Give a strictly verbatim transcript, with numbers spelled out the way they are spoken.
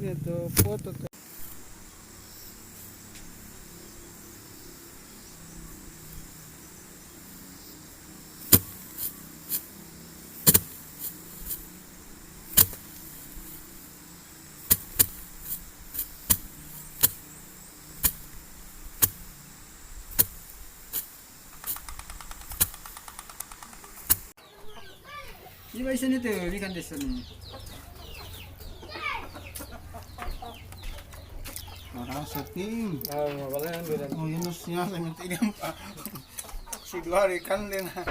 Itu foto tuh. Iba isini tu, ikan desa ni. Marasa ping. Ah, mabalai ambil. Oh, iya, nus, ya, saya minta ini apa? Si dua hari kan, deh, nah.